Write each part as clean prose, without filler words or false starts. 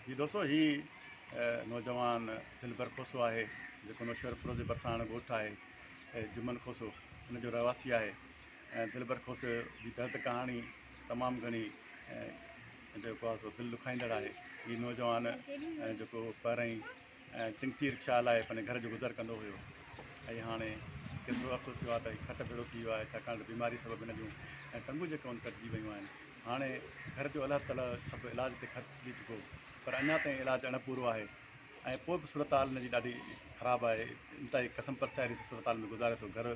جي دوستو هي نوجوان دلبر کوسو آهي جيڪو نوشهرفيروز جي ڀرسان هاڻي ڳوٺ آهي جمن کوسو ان جو رهواسي آهي ۽ دلبر کوسي جي درد ڪهاڻي تمام گهڻي جيڪو آهي سو دل ڏکائيندڙ آهي هي نوجوان جيڪو پهرئين چنگچي رڪشا هلائي پنهنجي گهر جو گذر ڪندو هيو ۽ هاڻي ڪيترو عرصو ٿيو آهي ته هي کٽ ڀيڙو ٿي ويو آهي ڇاڪاڻ ته بيماري سبب هن جون ٽنگون جيڪي آهن ڪٽجي ويون آهن هاڻي گهر جو الهه تلهه سڀ علاج تي خرچ ٿي چڪو پر اڃا تائين علاج اڻ پورو آهي ۽ پوء به صورتحال هن جي ڏاڍي خراب آهي انتهائي قسم پرسياري صورتحال ۾ گذاري ٿو گهر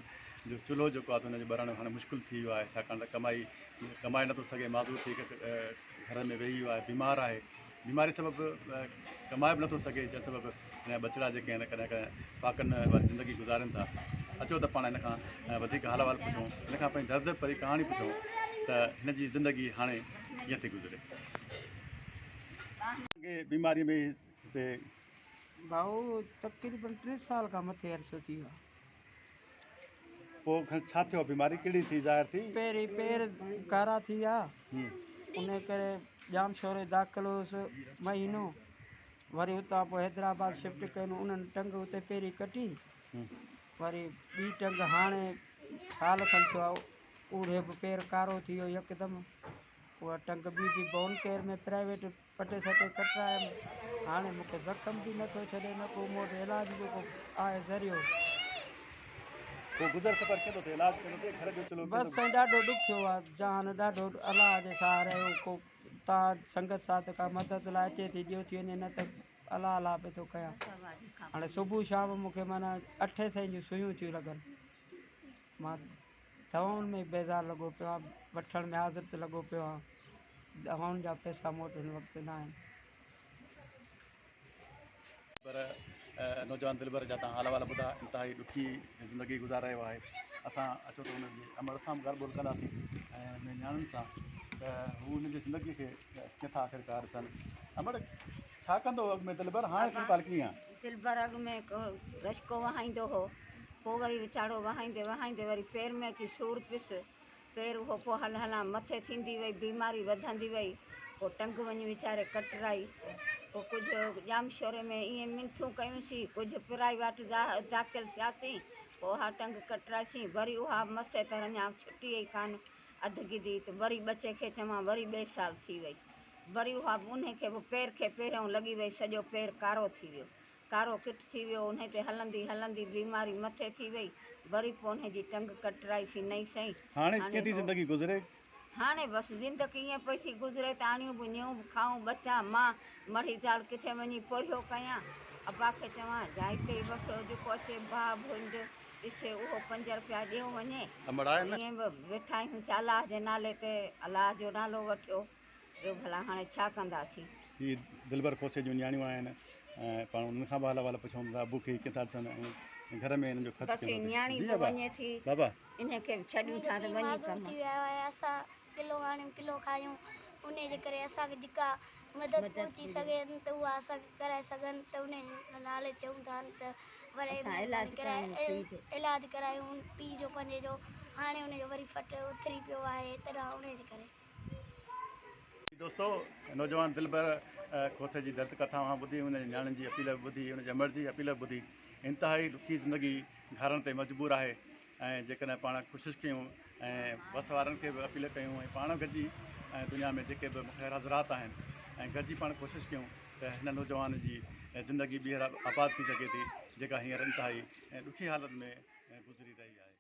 جو چلهو جيڪو آهي سو هن جو ٻرڻ هاڻي مشڪل ٿي ويو آهي ڇاڪاڻ ته ڪمائي ڪمائي نٿو سگهي معذور ٿي گهر ۾ ويهي ويو آهي بيمار آهي بيماري سبب ڪمائي به نٿو سگهي جنهن سبب هن جا ٻچڙا جيڪي آهن ڪڏهن ڪڏهن فاقن واري زندگي گذارين ٿا اچو ته پاڻ هن کان وڌيڪ حال احوال پڇون هن کان پنهنجي درد ڀري ڪهاڻي پڇون ته هن جي زندگي هاڻي ڪيئن ٿي گذري. بيماري ۾ هتي. ڀائو تقريبن ٽي سال کان مٿي عرصو ٿي ويو آهي. پوء ڇا ٿيو بيماري ڪهڙي ٿي ظاهر ٿي؟ پهرين پير ڪارا ٿي ويا ان ڪري ڄامشوري داخل هيس مهينو وري اتان پوء حيدرآباد شفٽ ڪين انهن ٽنگ اتي پهرين ڪٽي وري ٻي ٽنگ هاڻي سال کن ٿيو آهي اهي به پير ڪارو ٿي ويو يڪدم اها ٽنگ ٻي به بون ڪيئر ۾ پرائيويٽ پٽي سٽي ڪٽرايم هاڻي مون کي زخم به نٿو ڇڏي نه ڪو مون وٽ علاج جو ڪو آهي ذريعو. پوء گذر سفر ڪيئن ٿو ٿئي علاج ڪيئن ٿو ٿئي گهر جو چلهو ڪيئن بس ٿو. سائين ڏاڍو ڏکيو آ جهان ڏاڍو الله جي سهاري آهيون ڪو تان سنگت ساٿ ڪا مدد لاء اچي ٿي ڏيو ٿي وڃي نه ته الله الله پئي ٿو ڪيان هاڻي صبح شام مون کي معنيٰ اٺين سئين جون سوئيون ٿيون لڳن مان دوائن ۾ بيزار لڳو پيو آهيان وٺڻ ۾ حاضر ته لڳو پيو آهيان دوائن جا پئسا مون وٽ هن وقت نه آهن. پر نوجوان دلبر جا تان حال احوال ٻڌا انتهائي ڏکي زندگي گذاري رهيو آهي اسان اچو ته ان جي امڙ سان به ڳالهه ٻولهه ڪنداسين ۽ ان جي نياڻين سان ته هو ان جي زندگي کي ڪيئن ٿا آخرڪار ڏسن امڙ ڇا ڪندو هو اڳ ۾ دلبر هاڻي صورتحال ڪيئن آهي؟ دلبر اڳ ۾ رشڪو وهائيندو هو پوء وري ويچارو وهائيندي وهائيندي وري پير ۾ اچي سور پيس پير اهو پوء هل هلان مٿي ٿيندي وئي بيماري وڌندي وئي پوء ٽنگ وڃي ويچاري ڪٽرائي پوء ڪجهه ڄامشوري ۾ ائين منٿون ڪيونسين ڪجهه پرائيواٽ داخل ٿياسين پوء اها ٽنگ ڪٽرائيسين وري اها مسي ته اڃا ڇٽي ئي ڪانه اڌ گدي ته وري ٻچي کي چوان وري ٻئي سال ٿي وئي وري اها به انهي کي به پير کي پهريون لڳي وئي سڄو پير ڪارو ٿي ويو ڪارو ڪٽ ٿي ويو انهي تي هلندي هلندي بيماري مٿي ٿي وئي وري پوء انهي جي ٽنگ ڪٽرائي سين نئين سئين هاڻي ڪيئن ٿي زندگي گذري؟ هاڻي بس زندگي ائين پئي ٿي گذري ته آڻيون به نيون به کائون ٻچا مان مڙهي زال ڪٿي وڃي پورهيو ڪيان ابا کي چوان جا هتي ئي وسيو جيڪو اچي باهه ڀنڊ ڏسي اهو پنج رپيا ڏيو وڃي ائين به ويٺا آهيون چا الله جي نالي تي الله جو نالو وٺيو ٻيو ڀلا هاڻي ڇا ڪنداسين. هي دلبر کوسي جون نياڻيون آهن ۽ پاڻ انهن کان به حال احوال پڇون ته ابو کي ڪيئن ٿا ڏسن ۽ گهر ۾ هنن جو خرچ بس ڪيئن ٿو ٿئي. نياڻي جي به ابا وڃي ٿي بابا. انهي کي به ڇڏيون ٿا ته هي وڃي معذور ڪم. ٿي ويا آهيون اسان ڪلو آڻيون ڪلو کايون انهي جي ڪري اسان کي جيڪا مدد پهچي سگهي ته اها اسان کي ڪرائي سگهن ته انهي نالي چئون ٿا ته وري اسان علاج ڪرايون پيء جو. علاج ڪرايون پيء جو پنهنجي جو هاڻي انهي جو وري ڦٽ اٿري پيو آهي تڏهن انهي جي ڪري. دوستو نوجوان دلبر کوسي جي درد ڪٿا اوهان ٻڌي ان جي نياڻين جي اپيل به ٻڌي ان جي امڙ جي اپيل به ٻڌي انتهائي ڏکي زندگي گهارڻ تي مجبور آهي ۽ جيڪڏهن پاڻ ڪوشش ڪيون ۽ وس وارن کي به اپيل ڪيون ۽ پاڻ گڏجي ۽ دنيا ۾ جيڪي به مخير حضرات آهن ۽ گڏجي پاڻ ڪوشش ڪيون ته هن نوجوان جي زندگي ٻيهر آباد ٿي سگهي ٿي جيڪا هينئر انتهائي ڏکي حالت ۾ گذري رهي آهي.